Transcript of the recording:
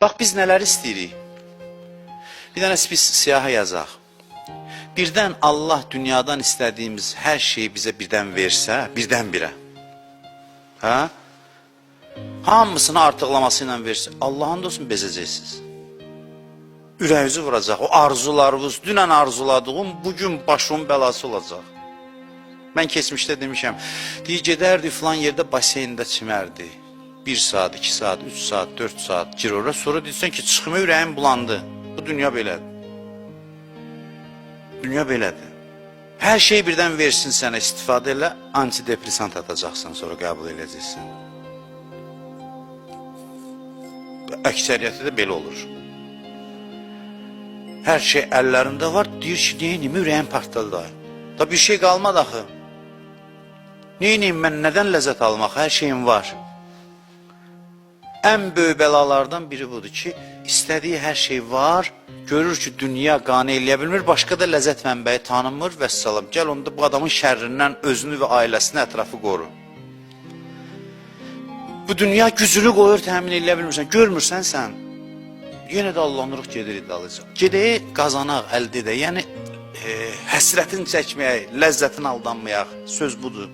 Bax biz nələr istəyirik? Bir dənə biz siyahı yazaq. Birdən Allah dünyadan istədiyimiz hər şeyi bizə birdən versə, birdən-birə. Hə? Hamısını artıqlaması ilə versə, Allahın da olsun bezəcəksiniz. Ürəyinizi vuracaq. O arzularınız, dünən arzuladığım bugün başımın bəlası olacaq. Mən keçmişdə demişəm, deyir gedərdi filan yerdə baseyndə çimərdi. 1 saat, 2 saat, 3 saat, 4 saat gir ora. Sonra deyirsən ki, çıxma ürəyim bulandı. Bu dünya belədir. Dünya belədir. Hər şey birdən versin sənə istifadə elə, antidepressant atacaqsan, sonra qəbul eləyəcəksən. Əksəriyyəti də belə olur. Hər şey əllərində var, deyir ki, neyniyim, ürəyim partladı. Da bir şey qalmadı axı. Neyniyim mən, nədən ləzzət almaq? Hər şeyim var. Ən böyük bəlalardan biri budur ki, istədiyi hər şey var, görür ki, dünya qane eləyə bilmir, başqa da ləzzət mənbəyi tanımır vəssalam. Gəl onda bu adamın şərrindən özünü və ailəsini, ətrafı qoru. Bu dünya gücünü qoyur, təmin eləyə bilmirsən, görmürsən sən. Yenə də allanırıq, gedirik dalıca. Gedək, qazanaq, əldə edək. Yəni, həsrətin çəkməyək, ləzzətin aldanmayaq. Söz budur.